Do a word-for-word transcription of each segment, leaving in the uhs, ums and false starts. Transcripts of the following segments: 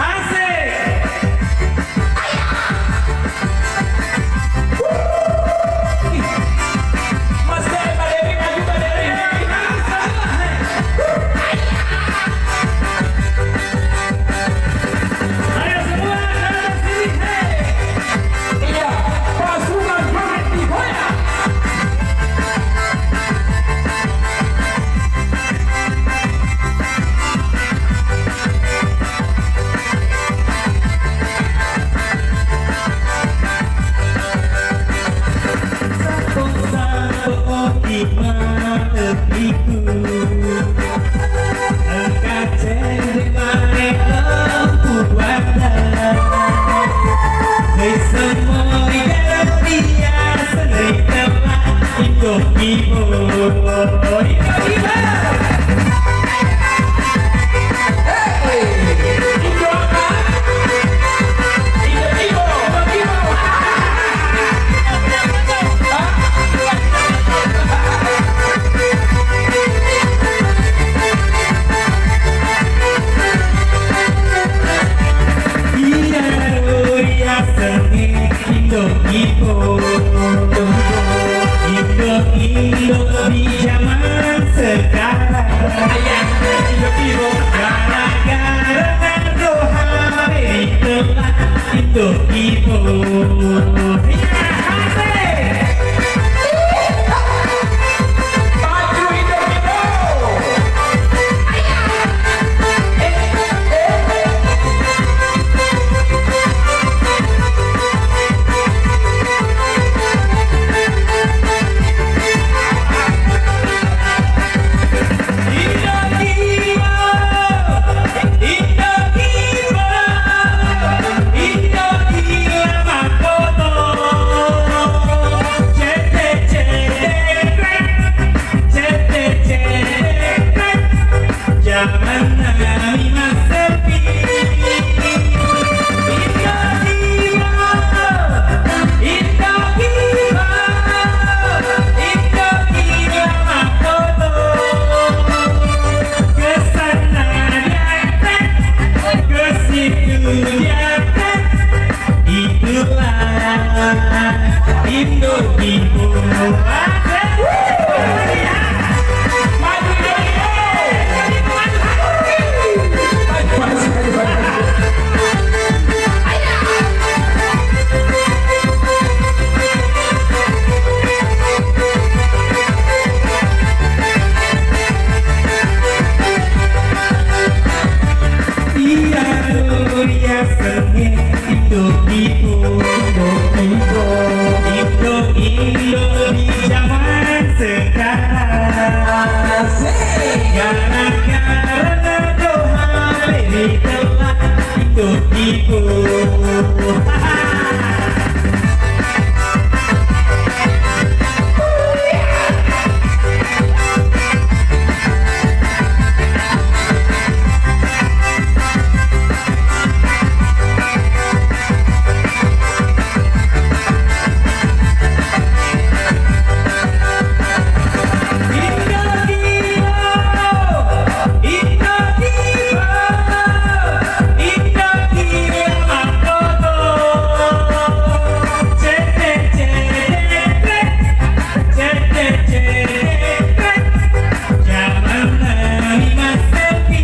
Asik. Mas Dewi, Mbak Dewi, maju, Mbak Dewi. Ayo semua, ke atas sini, hei. Iya, pasukan joget digoyang. Sappo-sappo oki matepiku. Engka cedde mare lempu wanda. Hei semua ida dia senrita Indo Ibo. Indo Ibo. Hei. Indo apa? Indo Ibo. Indo Ibo. Iyaro riasengnge Indo Ibo. Indo, Indo di zaman sekarang. Ayah, Indo Ibo. Gara-gara naro H P ditelan Indo Ibo. Iya, asik. Maju Indo Ibo. Iya. Eh, eh, eh. Jamanna mi massepi. Indo Ibo, Indo Ibo, Indo Ibo mappoto. Kesanna diatta, kesitu diatta. Itulah Indo Ibo. Iyaro riasengnge Indo Ibo, Indo Ibo, Indo Indo di zaman sekarang. Asik. Gara-gara nado H P ditelan Indo Ibo. Jamanna mi massepi.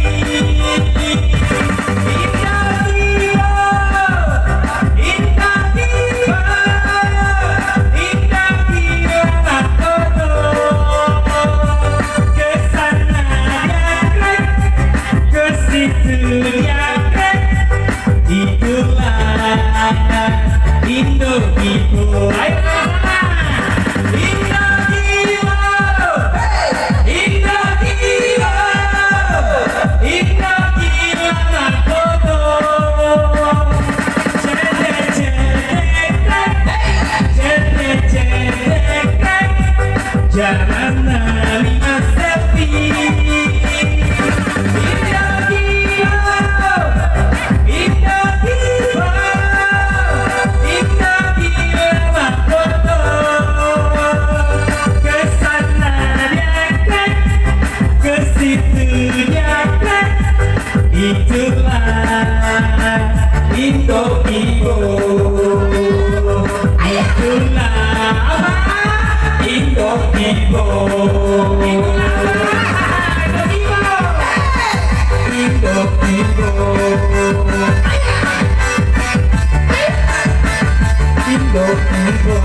Inna lillahi, inna ilaihi, inna lillahi raji'un. Kesanna diakrek, kesitu diakrek. Itulah Indo Ibo. Ayo, Indo Ibo. Indo Ibo. Indo Ibo mapoto. Cedde cedde. Cedde cedde. Jamanna mi massepi. Indo Ibo, Indo Ibo, Indo Ibo mappoto. Itulah Indo Ibo. Itulah apa? Indo Ibo. Itulah apa? Indo Ibo. Indo Ibo. Indo Ibo.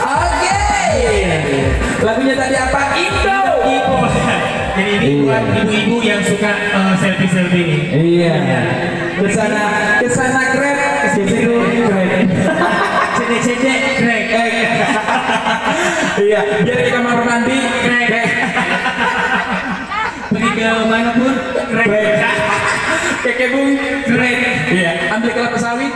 Oke. Lagunya tadi apa? Indo. Ibu. Jadi ini buat ibu-ibu yang suka eh, selfie-selfie ini. Iya. Iya. Kesana, kesana Grab, kesini Grab. Cedek-cedek Grab. Iya, biar di kamar mandi Grab. Pergi ke mana pun Grab. Grab. Ke kebun Grab. Iya, ambil kelapa sawit.